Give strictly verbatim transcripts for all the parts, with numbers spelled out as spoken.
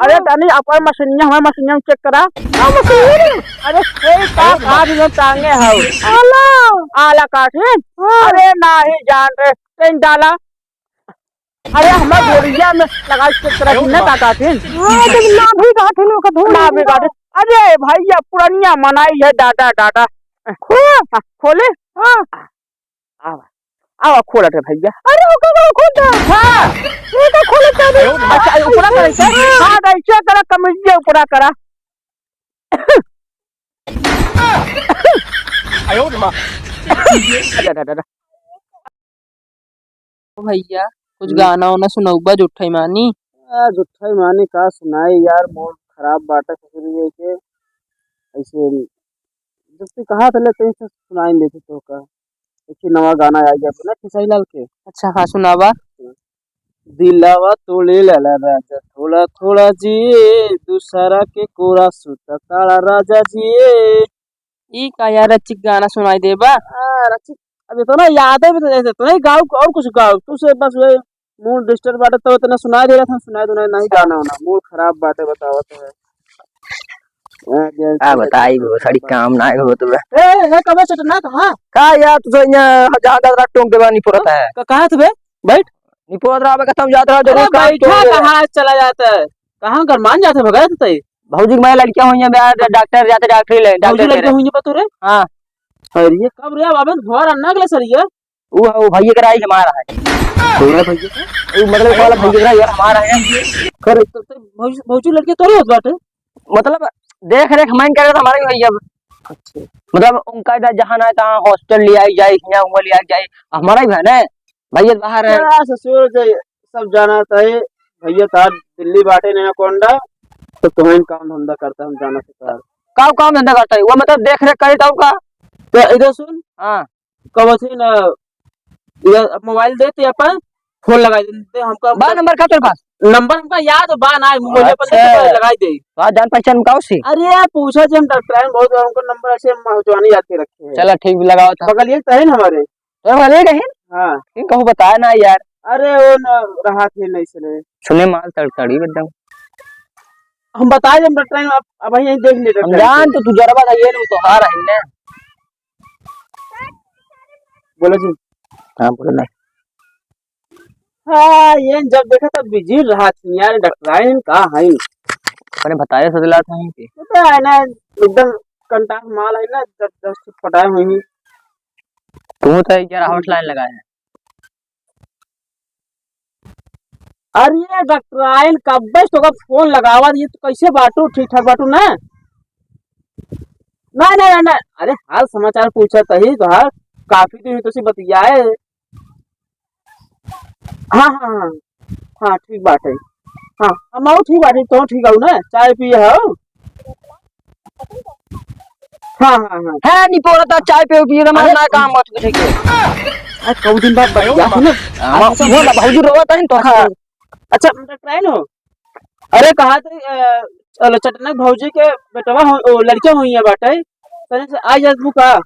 अरे तनी अपन मशीनिया, हमार मशीनिया में check करा। हाँ, मशीनिया में। अरे, ए, का, अरे, का भी हम टांगे हौ? आला। आला काटिन? हाँ। अरे, नाही जान रे, तें डाला। अरे, हमार गोड़िया में लगा के check करा कि ना का काटिन? हाँ, जब ना भी काटिन, ओकर धूल ना भी निकला। काटिन। अरे, भैया, पुरनिया मनई है, डाटा, डाटा। खो। हाँ, खोले? हाँ। आवा, आवा, खोलत है भैया। अरे, ओकर का खोलत है? हाँ। ये का खोलत है? अच्छा, ये ऊपरा करे से? हाँ, ऐसे करा, कमीजिया ऊपरा करा। आयो रे माँ। अरे, अरे, अरे। ओ भैया, कुछ हम्म। गाना वाना सुनउबा, जुट्ठई मानी? आ, जुट्ठई मानी का सुनाई यार, mood खराब बाटे ससुरिये के। ऐसे जब से कहा था, लेकिन से सुनाई देते तो का। एक ही नवा गाना आ गया अपना खेसारी लाल के। अच्छा, हाँ, सुनावा। दिलावा तोड़े लाला राजा, थोड़ा थोड़ा जिए, दूसरा के कोरा सुता तारा राजा जिए। ई का यार, रचिक गाना सुनाई देबा? आ, रचिक, अब इतना याद है, तो इतना ही गाओ, और कुछ गाओ। तू से बस वही mood disturb बाटे, तो इतना सुनाई दे रहा था, सुनाई दो, नहीं गाना होना, mood खराब बाटे, बताओ तो है। आ, जैसे का बताई हो, सारी काम ना हो तो बे। ए, ए, कबे चटना कहाँ? का यार, तू तो यहाँ जहाँ तक टोक देवा नहीं पड़ता है। क-, कहाँ थे बे? बैठ। नहीं पड़त रहा, बे, कसम जात रहा, अरे जरूर काम बैठा, तो कहाँ चला जाता है? कहाँ गरमान जाते भगत तई? भौजी के मैं लड़कियां हुई हैं, बे, डॉक्टर जाते, डॉक्टरी ले, भौजी डॉक्टर लड़कियां हुई हैं बा तोरे? हाँ। अरे, ये कब रे? अबे घर अन्ना अगले सर ये? वो, वो भैया के रहा है, हमारा है। तोरा भैया का? वो मतलब वाला भैया के रहा है, हमारा है। करे तो, तो भौजी, भौजी लड़के तोरे होत बाटे? मतलब, देख रेख मैं करे तो हमारा ही भैया। अच्छा। मतलब, उनका इधर जहाँ ना है, तहाँ हॉस्टल ले आई जाए, यहाँ हुआ ले आई जाए, हमारा ही बहन है, भैया बाहर है। क्या ससुर जे सब जाना था, भैया था दिल्ली बाटे ने कोंडा, तो तुम्हें काम धंधा करता हम जाना था। का काम धंधा करता है? वो मतलब देख रेख करे तो का? तो इधर सुन। हाँ। कब से ना, ये मोबाइल दे ते अपन फोन लगाई दे, हमका बा नंबर का तोरे पास? नंबर हमका याद बा ना, मोबाइल पर अच्छा। दे ते लगाई दे। बा जान पहचान का उसी? अरे यार, पूछा जे हम डॉक्टर हैं, बहुत बार उनको नंबर ऐसे हम जवानी याद के रखे हैं। चला ठीक, भी लगाओ था। बगल ये तो है ना हमारे। तो बगल ये कहीं? हाँ। इन कहूँ बताया ना यार। अरे वो न रहा थे नहीं सुने। सुने माल तड़तड़ी एकदम। हम बताए जे हम डॉक्टर हैं, अब, अब यहीं देख ले हम डॉक्टर जान हैं। तो तू जरबा था, ये नहीं तो हार है ना। बोलो जी। हाँ, बोलो ना। हाँ, ये जब देखा तब बिजी रहा थी यार, डॉक्टराइन का है। अपने बताए सजला था कि तो है ना, एकदम कंटास माल है ना, जब जब से पटाए हुई। तू तो एक यार हॉटलाइन लगाए है। अरे डॉक्टराइन, कब्बे से तोका फोन लगावा, ये तो कैसे बाटू, ठीक ठाक बाटू ना? ना, ना, ना, ना। अरे हाल समाचार पूछत ही तोहार, काफी दिन तो से बतियाए। हाँ, हाँ, हाँ। हाँ, ठीक बाटे। हाँ, हम आऊ ठीक बाटे, तो ठीक आऊ ना? चाय पिए हो? हाँ, हाँ, हाँ। है, नहीं पड़ता, चाय पे पिए, हमारा अरे, ना काम मत कुछ के। अरे, कऊ दिन बाद बतिया है ना? हाँ, अच्छा, वो ना, भौजी रोवत है तो। अच्छा, अच्छा, डॉक्टराइन हो? अरे, कहा थे, अ, चलो, चटनक भौजी के बेटवा हो, ओ, लड़कियां हुई है बाटे, तने से आ जात बुका।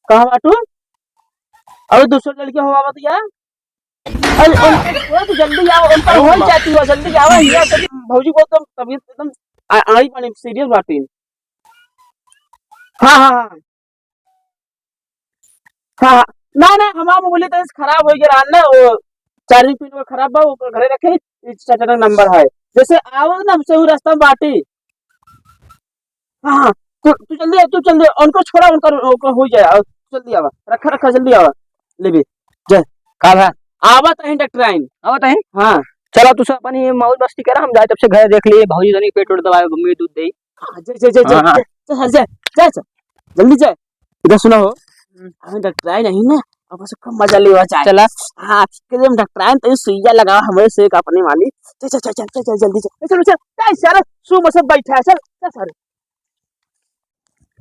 कहाँ बाटू? अरे, दूसरे लड़के हो आवत या? अरे, उनके छोड़, तू जल्दी आओ, उनका हो जाती हो, जल्दी आओ, हिया से भौजी को तो तबीयत एकदम आ-, आई पानी सीरियस बाटी। हाँ, हाँ, हाँ। हाँ, हाँ। ना, ना, हमार मोबाइल तो खराब हो गया ना, वो चार्जिंग पिन वो खराब बा, वो घरे रखे, ई चाचा का नंबर है। जैसे आवत ना, हमसे वो रास्ता में बाटी। हाँ, हाँ, तू, तू जल्दी आ, तू जल्दी आ, उनको छोड़ा, उनका, उनका हो जाए, और जल्दी आवा, रखा, रखा, जल्दी आवा, ले भी, जय। का भा? आवत है डॉक्टराइन। आवत है? हाँ। चला, तू सब अपनी मौज मस्ती करा, हम जाए तब से घर देख लिए, भौजी तनी पेट वेट दबाए, मम्मी दूध दे। हाँ, जय, जय, जय, हाँ, हाँ। जय, जय, जय, जय, जय, जल्दी जय। इधर सुना हो, हम्म। अभी डॉक्टराइन नहीं ना, अब उसको मजा लेवा जाए। चला। हाँ, कि हम डॉक्टराइन तो सुइया लगावा, हमें से एक अपने वाली। चल, चल, चल, जल्दी चल। ए, चल, चल, चल, सारे, सु मसत बैठा है, चल, चल, सारे।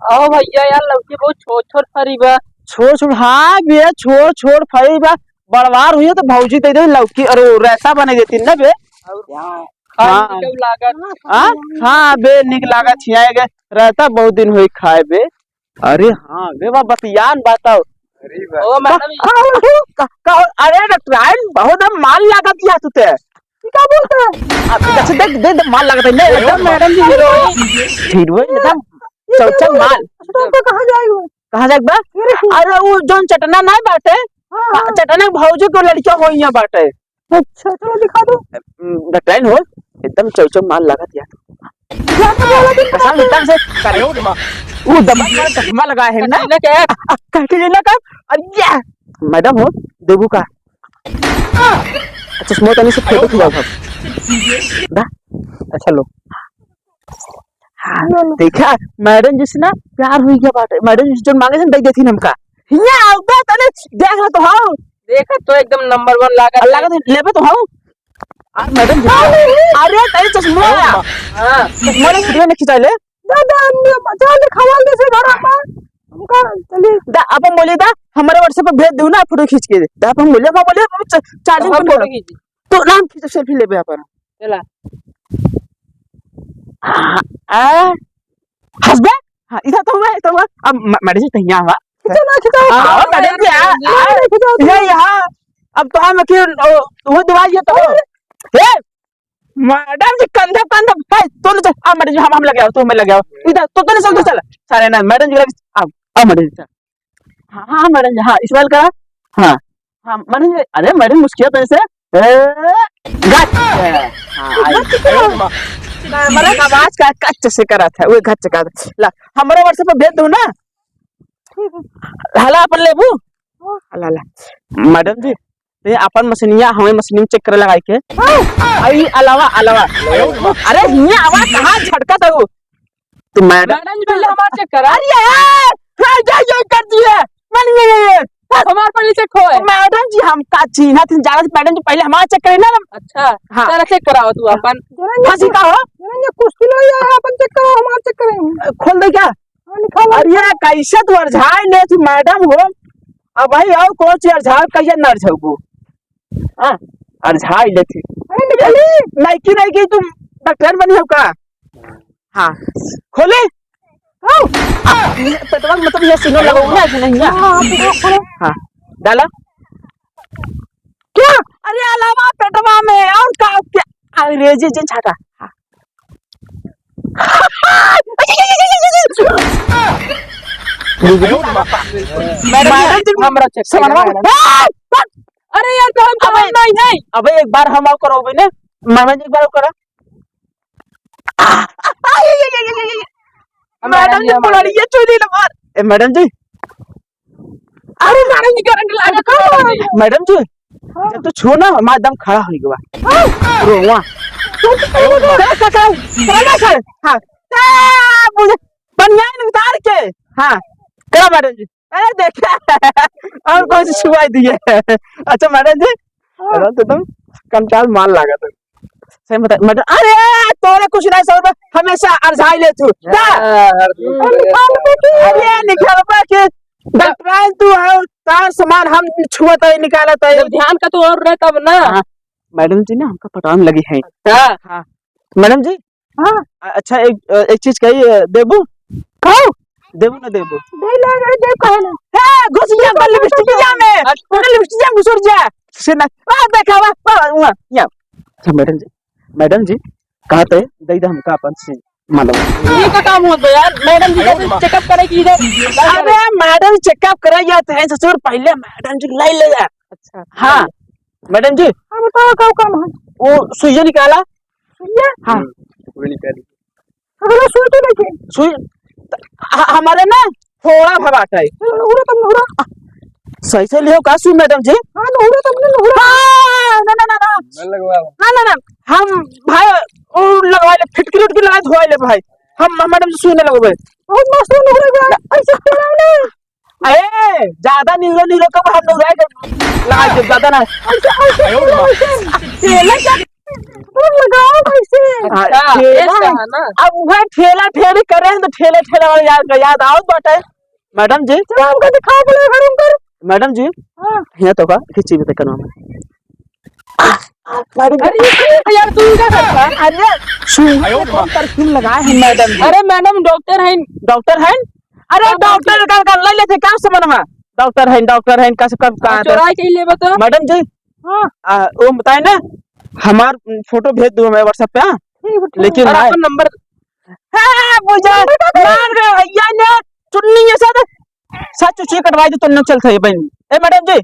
आओ भैया यार, लौकी बहुत छोट छोट फरी बा। छोट छोट, हाँ भैया, छोट छोट फरी बा। बड़वार हुई तो भौजी दे दे लौकी, अरे, रायता बने देती ना बे। और हाँ। खाए में हाँ। केहू लागत। हाँ, हाँ बे, निक लागत हियाए के। रायता बहुत दिन होई खाए बे। अरे हाँ बे, बा बतियान बताओ। अरे बा। ओ, का, मैडम। का, का, का, अरे डॉक्टराइन, बहुत अब माल लागत या तू ते। का बोलता है? अब अच्छा, देख, दे, दे, माल लागत है, नहीं, एकदम मैडम जी, हीरोइन। हीरोइन, एकदम ये चौचक क्या माल। बोलता है? तो कहाँ जाएगा? कहाँ जाएगा बा? अरे वो जौन चटना नहीं बाटे, हाँ, हाँ। चटना के भौजी के लड़किया हो यहाँ बाटे। अच्छा, चलो दिखा दो। हम्म, डॉक्टराइन हो, एकदम चौचक माल लागत यार। ज्यादा बोला दिन कसम एकदम से करे। वो दबा कर चश्मा लगा है ना? कटरीना कैफ। आ, आ, कटरीना कैफ। अरे ये मैडम हो, देबू का? चश्मा तनी से फोटो खिंचवाओ हम। दा, अच्छा लो। हाँ, देखा, मैडम जी से ना प्यार हुई गया बाटे। मैडम जी जौन मांगे से दे देती हमका। हिया आओ बे, तने देख ले तो हाउ। देखा तो एकदम नंबर वन लागत है। लागत है, लेबे तो हाउ। आ, मैडम जी। अरे, तनी चश्मा। हाँ। चश्मा ले, वीडियो ने खिंचा ले। दादा, हम बचा ले, खवाल दे से घर आपा। हमका चली। दा, अपन बोली दा, हमारे WhatsApp पे भेज दो ना, फोटो खींच के। दा, अपन बोले, वो बोले, वो च-, चार्जिंग कहाँ पे फोटो खींची? तो नाम खींच, सेल्फी लेबे अपन। चला। हाँ, आ, हंसबे? हाँ, इधर तो हुआ, इधर हुआ। अब म-, मैडम जी, तहिया हुआ। खींचो ना, खींचो। हाँ, हाँ, मैडम जी, हाँ, मैडम जी, हाँ। खींचो। ये यहाँ, अब तो हम कि, ओ, वो दवाई ये तो। अरे। हे, मैडम जी, कंधा, कंधा, हे, तू नहीं चल, आ, मैडम जी, हम, हम लगे आओ, तू हमें लगे आओ। इधर, तू, तू नहीं चल, तू चल। सारे ना, मैडम जी, लगे, आओ, आओ, मैडम जी, चल। हाँ, हाँ, हाँ, मैडम जी, हाँ, smile करा। हाँ, हाँ, मैडम जी, अरे, मैडम, मुस्किया तो ऐसे, ए, गच। हाँ, आई। कैमरा का आवाज का गच से करा था, वो गच का। ला, हमारे WhatsApp पे भेज दो ना। हला अपन लेबू। हला, ला। मैडम जी, ये अपन मशीनिया हमें मशीन में चेक करे लगाई के। आई अलावा, अलावा। अरे, हियाँ आवा, कहाँ झटका था वो? तो मैडम मैडम जी पहले हमार चेक करा। अरे यार, हाँ, ये, ये कर दिए। मैंने ये, ये, ये। हमार पहले चेक होए। तो मैडम जी, हम का चीन्हा थी, जाना थी, मैडम जी पहले हमार चेक करे ना। अच्छा, हाँ। तेरा चेक कराओ तू अपन। फांसी का हो? मैंने कुछ किलो ये है, अपन चेक करो, हमार चेक करें। खोल दे क्या? हाँ, निकालो। अरे यार, कैसे तू अरझाई ले तू मैडम हो? अब भाई आओ, कौन सी अरझाई, कैसे न अरझाऊ? हाँ, अरझाई ले थी। अरे निकाली। नहीं की, नहीं की, तुम डॉक्टर बनी हो का? हाँ, खोले। आओ। आ, ये पेटवा में मतलब ये सीनो लगाओ ना कि नहीं है? हाँ, हाँ, पेटवा खोलो। हाँ, डाला। क्या? अरे अलावा पेटवा में और का, क्या? अंग्रेजी जे छाटा। हाँ। मैडम, मैडम जी, हमरा चेक समझ में मैडम। अरे यार, तो हम तो अबे, हम नहीं है। अबे एक बार हम आओ करो ना। मैडम जी एक बार आओ करो। आ, आ, आ, ये, ये, ये, ये, ये, ये। मैडम जी, हमारे पकड़िए, चोरी न मार। ए, मैडम जी। अरे, मैडम जी, करंट लगा। मैडम जी, हाँ। जब तो छुओ ना, हमारा दम खड़ा हो गया। हाँ। रोवा। चल, चल, चल, चल। चल, चल, चल। हाँ। आ, मुझे बनियान उतार के। हाँ। करा मैडम जी। अरे देखा, और कौन सी छुआ दिए? अच्छा मैडम जी, हाँ। मैडम तो तुम कंटाल मार लागत है। सही बता मैडम, अरे तोरे कुछ नहीं समझ में, हमेशा अरझाई ले तू। जा। हाँ, हर दिन हम निकाल दे तू। अरे निकाल बा के डॉक्टर तू है, तार सामान हम छुअत है, निकालत है। जब ध्यान का तू और रहे तब ना। हाँ, मैडम जी ना हमका पटावे में लगी है। अच्छा। हाँ। मैडम जी, हाँ। अ-, अच्छा, एक, अ, एक चीज कही, अ, देबू? कहो। देबू ना देबू? दे ले, दे, दे, कहो ना। हे, घुस गया, अपन लिपस्टिकिया में। अच्छा। अपन लिपस्टिकिया में घुसर जा। से ना, आ, देखा, वाह, वाह, वाह, या। अच्छा, मैडम जी, मैडम जी, कहा थे, दे दे हमका अपन से, मतलब। ये का काम होता है यार? मैडम जी का तो चेकअप करे की इधर। अरे, मैडम चेकअप करे जाते हैं, ससुर, पहले मैडम जी लाई ले जा। अच्छा। हाँ, मैडम जी। हाँ, बताओ, का काम है? वो सुइया निकाला। सुइया? हाँ। हम्म, सुई निकाली। अरे, सुई तो नहीं थी। सुई, ह-, हमारे ना फोड़ा भवाट है। चलो, उड़ा तुम, उड़ा। सही से लियो का सुई, मैडम जी? हाँ, उड़ा तुम, उड़ा। हाँ, ना, ना, ना, ना। मैं लगवा लूँ। ना, ना, ना। हम, भाई, वो लगवा ले, फिटकिरी उटकिरी लगा, धोवा ले, भाई। हम, हम मैडम जी सुई ना लगवावे। बहुत मस्त लग रहा है, ऐसे चलाओ ना। ए, ज्यादा निहुरो, निहुरो कब हम लोग रह गए? लगा दे, ज्यादा ना। ऐसे, ऐसे, ऐसे। तेला क्या? तुम लगाओ कैसे? हाँ, अच्छा, ठेला ऐसा है। है ना? अब वह ठेला ठेली करे हैं तो ठेले ठेले वाले याद, याद आओ बाटे। मैडम जी। चलो हमको दिखाओ बोले घर उनकर। मैडम जी। हाँ। यहाँ तो का, खींची भी तो करवा में। अरे, अरे, यार, तू क्या करता है? अरे, सुई में कौन परफ्यूम लगाए हैं, मैडम जी? अरे, मैडम, डॉक्टर हैं। डॉक्टर हैं? अरे, हाँ, डॉक्टर डॉक्टर। का, का ले लेते, क्या समझ में? डॉक्टर हैं, डॉक्टर हैं, का से कब, कहाँ हाँ, थे? चोराई के ही लेबे तो। मैडम जी, हाँ। आ, वो बताए ना, हमार फोटो भेज दो हमें WhatsApp पे, हाँ? ठीक है, ठीक है। लेकिन और ना अपन नंबर। हाँ, बुझा, नंबर का दे? मान गए भैया ने, चुन्नी ये सब, सब चुचिया कटवाई दे, तो न चलता है बहन। ए मैडम जी,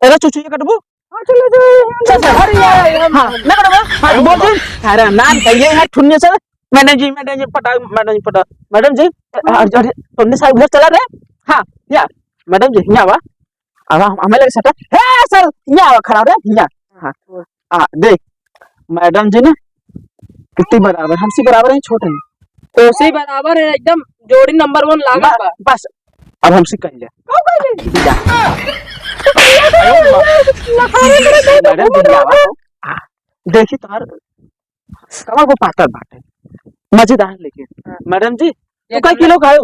एगो चुचिया कटबू? हाँ, चलो, चलो, चल, चल। अरे यार, हम हाँ, ना कटबू? हाँ, तो बोल दे। अरे नाम कहिए है, ठुन्नी से, मैडम जी, मैडम जी, पटा, मैडम जी, पटा। मैडम जी, अरे, अरे, ठुन्नी साहब उधर चला रहे? हाँ, या, मैडम जी, यहाँ आवा। अब हम, हमें लगे सटा, "हे सर, यहाँ आवा, खड़ा हो रे, यहाँ।" हाँ, हाँ, देख, मैडम जी ना, कितनी बराबर, हमसे बराबर है, छोट है। तोसे बराबर है, एकदम जोड़ी नंबर वन लागत बा, बा। बस, अब हमसे कह ले। कहो कह ले। जा। तो भैया तो लखारे करे थे, तो मैडम जी, घूम रहा आवा। हाँ, देखी तोहार कमर को पातर बाटे, मजेदार लेकिन। हाँ। मैडम जी, तू ये कै किलो खायो?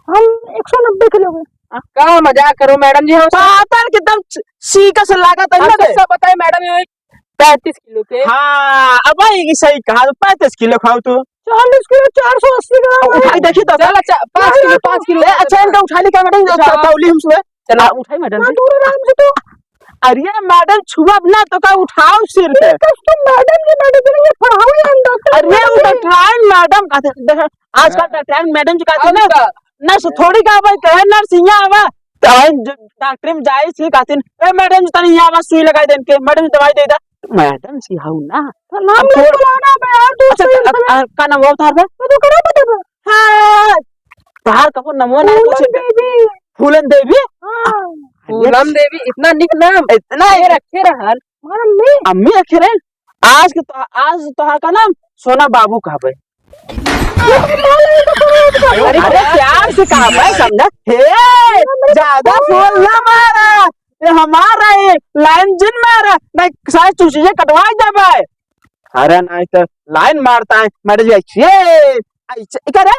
हम एक सौ नब्बे किलो के। हाँ? का मजाक करो मैडम जी, हम सब पातर के एकदम च-, सीका से लागत है हम ना बे। सब बताए मैडम, ये पैंतीस किलो के। हाँ, अब भाई ये सही कहा, तो पैंतीस किलो खाओ तू। चालीस किलो, चार सौ अस्सी ग्राम है। उठाई देखी तो। चल, अच्छा, पाँच किलो, पाँच किलो। ए, अच्छा, इनका उठा ली क्या मैडम? उठा। तौली हम सुबह। चला, उठाई मैडम हाँ, जी। दूर आराम से तो। अरे मैडम, छुआ ना तो का उठाओ सिर पे। ये कब तुम मैडम जी, मैडम जी, ये पढ़ाओ या हम डॉक्टर अरे मैडम वो जी। डॉक्टराइन मैडम का थे, देख, आजकल हाँ। डॉक्टराइन मैडम जी का थे और ना, का? नर्स थोड़ी का भाई कहे नर्स यहाँ आवा, तो आई ज-, डॉक्टर में जाए सी का थे, "ए मैडम जी, तनी यहाँ आवा, सुई लगाई देन के, मैडम जी दवाई दे दा।" मैडम जी हाउ ना। तो नाम अब नहीं थोड़- बुलाना बे यार, तू अच्छा, सही अब, समय आ, का नाम हुआ तार बे? तो तू करा बता बे। हाँ, तार का वो नमवा नहीं फूलन पूछे बे। देवी। फूलन देवी? हाँ। अरे, फूलन देवी, इतना निक नाम इतना के रखे रहन। हमार अम्मी। अम्मी रखे रहे। आज के तो, आज तोहार का नाम सोना बाबू कहबे। ये तो बोल रही तो बोल रही तो। अरे, अरे, प्यार से कहबे, समझा? हे, ज्यादा फोन ना मारा। ये हमारा है, लाइन जिन मारा। नहीं, सारे चुचिया कटवाई देबे। अरे, नहीं तो लाइन मारता है। मैडम जी, ऐसे, ऐसे, क्या रे?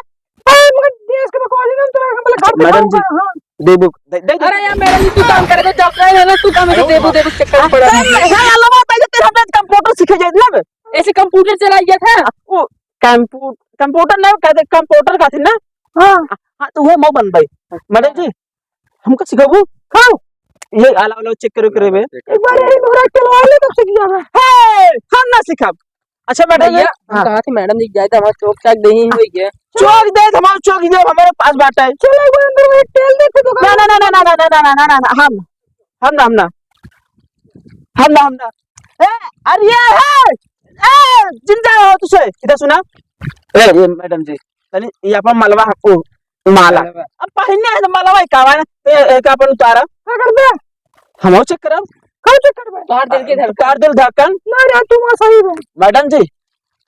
ए, मगर देश के बकवाली में तोरा हम बोले घर मैडम जी, दिखाऊंगा, हाँ। देबू, दे, दे, दे। अरे यार, मैडम जी, तू काम करे तो डॉक्टर है ना, तू काम है तो देबू, देबू चक्कर में पड़ा है। अरे, हाँ, अलवा, पहले तेरा बेटा कंप्यूटर सीखे जाए ना बे। ऐसे कंप्यूटर चला गया था। वो कंप्यू-, कंप्यूटर नहीं, कहते कंप्यूटर कहते ना। हाँ। हाँ, तो वो मो बन भाई। मैडम जी, हमका सिखाबू? खाओ। ये आला वाला चेक करो, करे बे। एक बार यही मोहरा चलवा ले, तब सीख जाओगे। हे, हम ना सिखाब। अच्छा, मैडम, भैया, हम हाँ। कहा थे, मैडम जी, जाए तो हमारा चौक चाक दे ही हुई है। चौक दे, हमारा चौक दे, हमारे पास बात है। चलो, एक बार अंदर वो तेल देखो तो ना, ना, ना, हम, हम ना, हम ना, हम ना। ए, अरे ये है, ए, जिंदा हो तुझे, इधर सुना। ए, ये मैडम जी, तनी ये अपन मलवा, ओ, माला। माला। अब पहिने है तो मलवा ही कावा ना, ए, ए, का अपन उतारा। का करबे? हम और चेक करब। का चेक करबे? तोहार दिल के धड़कन। तोहार दिल धड़कन। ना रे, तू वहाँ सही बे। मैडम जी,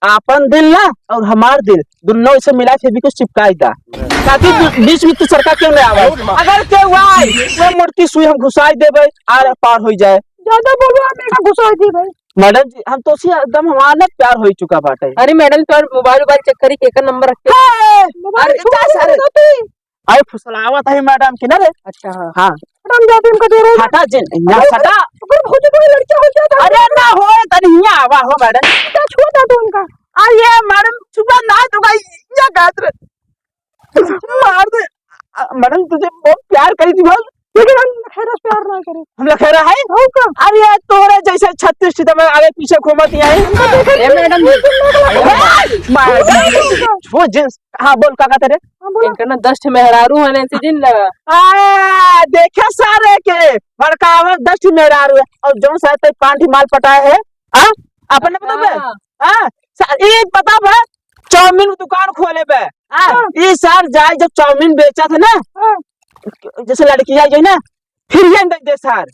आपन दिल ना और हमार दिल, दुन्नो इसे मिला के भी कुछ चिपकाई दा। ताकि बी-, बीच में तू सरका क्यों नहीं आवा? अगर क्यों आए, वो मूर्ति सुई हम घुसाई देबे, आर पार हो जाए। ज्यादा बोलबे, हम एका घुसाई देबे। मैडम जी, हम तो उसी एकदम हमारा ना प्यार हो चुका बाटे। अरे मैडम, तोर मोबाइल, मोबाइल चेक करी, केकर नंबर रखे? हे, मोबाइल अरे, छुआ इतना के सारे। बताती। अरे, फुसलावत है मैडम की ना रे। अच्छा, हाँ। हाँ। मैडम, जाते उनका दे रहे हैं। हटा जिन, यहाँ अरे, सटा। अरे, भौजी, कोई लड़का हो गया था। अरे, ना हो, तनी यहाँ आवा हो मैडम। क्या छुआ था तू उनका? अरे, मैडम, छुआ ना तो का, ये कहत रहे। मार दे। अ, मैडम, तुझे बहुत प्यार करी थी, बोल। लेकिन हम लखेरा से प्यार ना करें। हम लखेरा है? हो का? अरे यार, तोरे जैसे छत्तीस सितंबर आगे पीछे घूमत ही आए। ए, मैडम। ए, मार दे। वो जिन-, हाँ, बोल, का कहते रे? हाँ, बोलो। इनका ना दस ठे मेहरारू हैं, ऐसे जिन लगा। आ, देखे सारे के, भड़कावा दस ठे मेहरारू है, और जौन सा ते पांच ठे माल पटाए है, हाँ? अपन ने बताबे? हाँ। हाँ? सा-, ई पता बा, चाउमीन की दुकान खोले बे। हाँ? हाँ। ई सार जाए जब चाउमीन बेचा था ना, हाँ। जैसे लड़कियाँ जो है ना, फिर ये दे दे सार।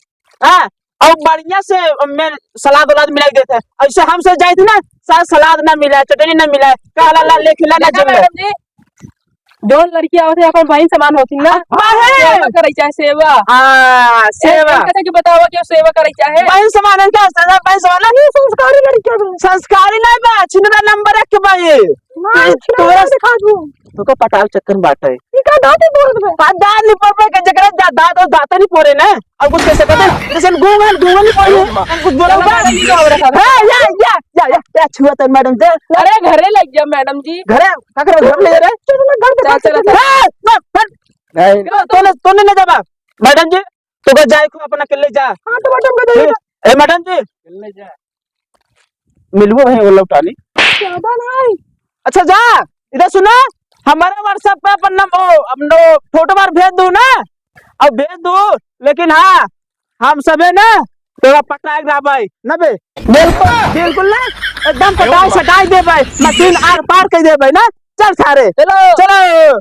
हाँ? और बढ़िया से में सलाद वलाद मिला के देते हैं। ऐसे हमसे जाए थे ना, सार सलाद ना मिला, चटनी ना मिला, कहला ला लेके ला ना देखा जिम में। मैडम जी, जौन लड़की आवत है, अपन बहिन समान होती ना। हाँ, है। सेवा करे चाहे सेवा। हाँ, ए, सेवा। इनका के बतावा कि सेवा करे चाहे। बहिन समान है क्या? सदा बहिन समान है। ये संस्कारी लड़की है। संस्कारी नहीं बा, छिनरा नंबर एक के बा ये। ना, ये छिनरा तोरा दिखा दू। तोका पटाल चक्कर में बाटे। ई का दाँत ही फोड़ देबे? हाँ, दाँत नहीं फोड़ पाए, के जकरा दा-, दाँत और दाँत नहीं फोड़े ना, और कुछ कैसे कहते हैं? जैसे गूंगन, गूंगन नहीं फोड़े, कुछ बोला हुआ? हाँ, या, या, या, या, या छुआ था मैडम से? अरे, घरे लग गया मैडम जी। घरे? का करे घर ले जा रहे? चलो ना, घर पे चल, चल, चल। हाँ, ना, हट। नहीं। क्यों, तूने, तूने नहीं जाबा? मैडम जी, तू घर जाए को अपना अकेले जा। हाँ, तो मैडम को दे दे। ए, मैडम जी। अकेले जा। मिलबो भाई, वो लौटानी। ज्यादा नहीं। अच्छा जा, इधर सुना, हमारे WhatsApp पे अपन नम-, ओ, अपनो फोटो बार भेज दू ना, अब भेज दू, लेकिन हाँ, हम सबे ना तोरा पटाए रहबै ना बे। बिल्कुल, बिल्कुल ना, एकदम पटाए सटाए देबै, मशीन आर पार कर देबै ना। चल सारे, चलो। चलो।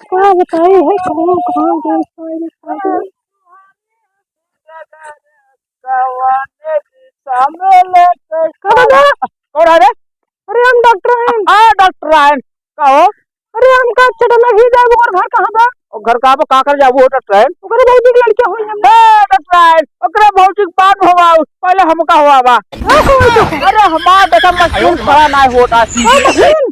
का बताई है, कहाँ, कहाँ गए, कहाँ गए, कहाँ गए? का बाबा? कौन है रे? अरे, हम डॉक्टर हैं। हाँ, डॉक्टर हैं। का हो? अरे, हमका चटना ही जाए, ओकर घर कहाँ बा? ओ, घर कहाँ बा? का कर जाबू हो डॉक्टर हैं? ओकरे भौजी के लड़का होई हम। ए, डॉक्टर हैं, ओकरे भौजी के बाद होवा, पहले हमका होवा बा। हाँ, होवा तो। अरे, हमार देखा मशीन खड़ा ना होता। हाँ, मशीन।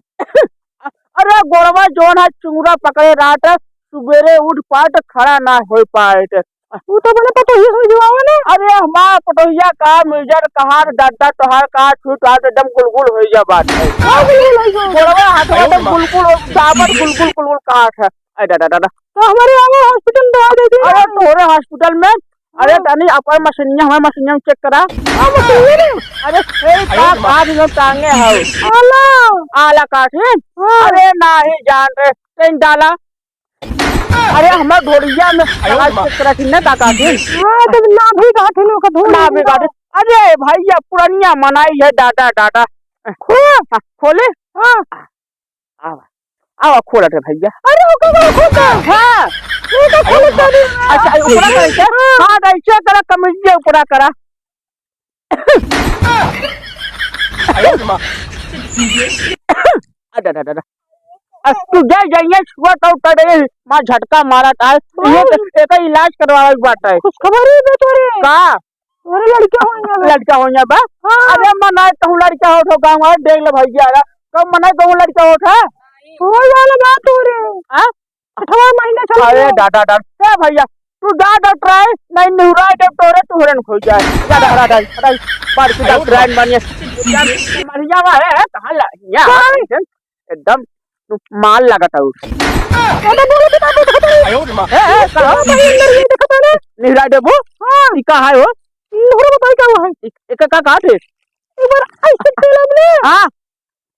अरे गोरवा जौन है चूरा पकड़े रात, सुबेरे उठ पाट खड़ा ना हो पाट। तू तो बने पतोहिया से जुआवा ना। अरे हमार पतोहिया का मिर्जर कहार दादा तोहार का छूट आट एकदम गुलगुल हो जा बात है। का गुलगुल हो जा? गोरवा हाथ में एकदम गुलगुल हो, साबर गुलगुल गुलगुल कहार है। अरे दादा दादा। तो हमारे आवा हॉस्पिटल दवा दे दे। अरे तोहरे हॉस्पिटल में अरे तनी अपन मशीनिया, हमार मशीनिया में चेक करा। हाँ, मशीनिया में। अरे, ए, का काट लो टांगे हौ। आला। आला काट, हैं? हाँ। अरे, नाही जान रे, कहीं डाला। अरे, हमार ढोड़िया में आवाज चेक करा थी ना, का काट है? हाँ, तो ना भी काट है, लोग का ढोड़िया ना भी में। काट। अरे, भैया, पुरनिया मनाई है, डाटा, डाटा। खोल। हाँ, खोले? हाँ। आवा, आवा, खोलत है भैया। अरे, ओका का खोलता? हाँ। ओका खोलता नहीं। अच्छा, ऊपरा करे क्या? हाँ। हाँ, ऐसे करा, कमीज ऊपरा करा। अरे, अरे, अरे। अब तू जा, जाइए, छुआ तो उतर रही, माँ झटका मारा था। ये तो, एका इलाज करवावे के बात है। खुशखबरी दे तोरे। का? अरे लड़का हो गया बा। लड़का हो गया बा? हाँ। अरे मनाए कहूँ लड़का होत हो गाँव वाला, देख ले भैया रे। कब मनाए कहूँ लड़का होत है? होए वाला बात हो रे। हाँ? अठवा महीना चल अरे रहा। दादा, दादा। ए भैया, तू जा डॉक्टर है, नहीं निहुरा के तोरे तू हरन खो जाए। जा, जा, जा, जा, जा, बार की डॉक्टर है, मानिए। बढ़िया बा है, कहाँ ला, यहाँ, हाँ। एकदम तू माल लागत हऊ। अरे बोलो तो बाबू, देखो तो। ए, ए, का हो? भाई, अंदर ये देखो तो ना। निहुरा देबो? हाँ। ई का है हो? ई हमरा बताई का है? ई, एक का, का थे? एक बार ऐसे तेल हमने। हाँ।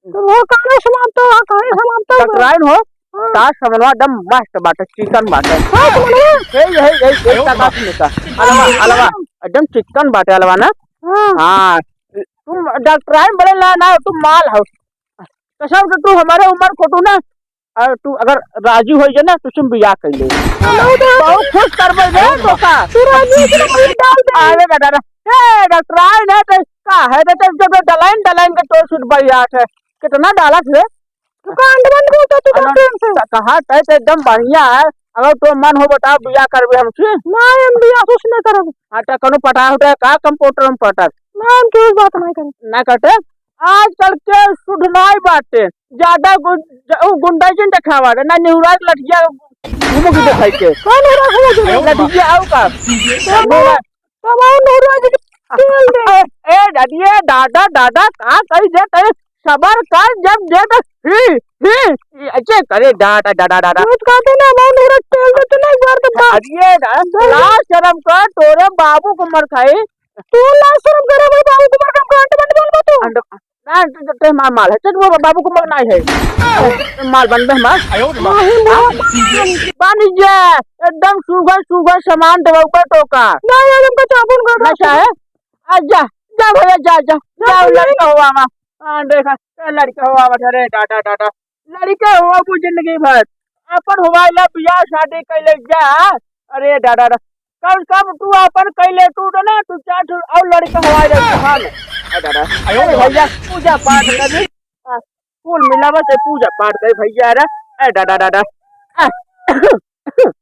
तो वो काहे समाप्त हो, हाँ, काहे समाप्त हो? टकराइन हो? हाँ। तार समनवा एकदम मस्त बाटे, चिकन बाटे। हाँ, समनवा। ए, यही, यही, यही का, का सुने का? अलवा, अलवा, एकदम चिकन बाटे अलवा ना? हाँ। हाँ। तुम डॉक्टराइन बड़े ना, ना, तुम माल हो। कसम से तू हमारे उम्र खोटू ना, और तू अगर राजी हो जाए ना, तो तुम बियाह कर ले। बहुत खुश कर बे रे तो का। तू राजी हो तो भाई डाल दे। अरे दादा रे, ए डॉक्टर आए ना तो का है रे, तो जब डलाइन डलाइन के तोर सूट बढ़िया है, कितना डालत है? तू का अंड बंड बोलता तू अरे, डॉक्टर से? कहा तय तो एकदम बढ़िया है, अगर तो मन हो बताओ बियाह करबे हमसे। ना हम बियाह कुछ ना करब। हाँ तो कौनो पटा होता है का कंप्यूटर में पटा? ना हम केहू बात नहीं करब। ना करते? आजकल के सुधनाई बाटे, ज्यादा गु-, ज-, उ गुंडाइजन देखावा रे, ना निहुरा के लठिया घूमो के देखाई के। कौन हो रहा है? लठिया आओ का? तब आओ, तब आओ निहुरा जी के तेल दे। ए, ए, दादी, ए, दादा, दादा, का कही दे, तरे सबर कर, जब दे तो, ही, ही, ऐसे करे, दादा, दादा, दादा। रोज कहते ना, "मैं निहुरा तेल दे," तो नहीं, एक बार तो बा-, अरे, दा-, बा-, लाज शरम कर, तोरे बाबू को मर खाई। तू लाज शरम करे, भाई, बाबू कुमार का हम गांड बंड बोलबो तू। अंड-, ना, ते, ते, ते हमार माल है, चल, वो बाबू कुमार नहीं है। माल बन बे हमार। नहीं, नहीं, नहीं। बन जा, एकदम सुगर, सुगर सामान देबो का तो का। नहीं, यार, हमका साबुन का नशा है? आ, जा, जा भैया, जा, जा, जा, जा, लड़का हुआ मा। हाँ, देखा, ए, लड़का हुआ मा, अरे, डाटा, डाटा। लड़के होबू जिंदगी भर, अपन होवाइला बियाह शादी कइले जा। अरे दादा रे, कम से कम तू अपन कइले तू तो ना, तू चार ठो और लड़के होवाइले तू, हाँ। ए दादा, अरे भैया, पूजा पाठ करी, आ, कुल मिलावा से पूजा पाठ करी भैया रे। ए दादा, दादा, आ,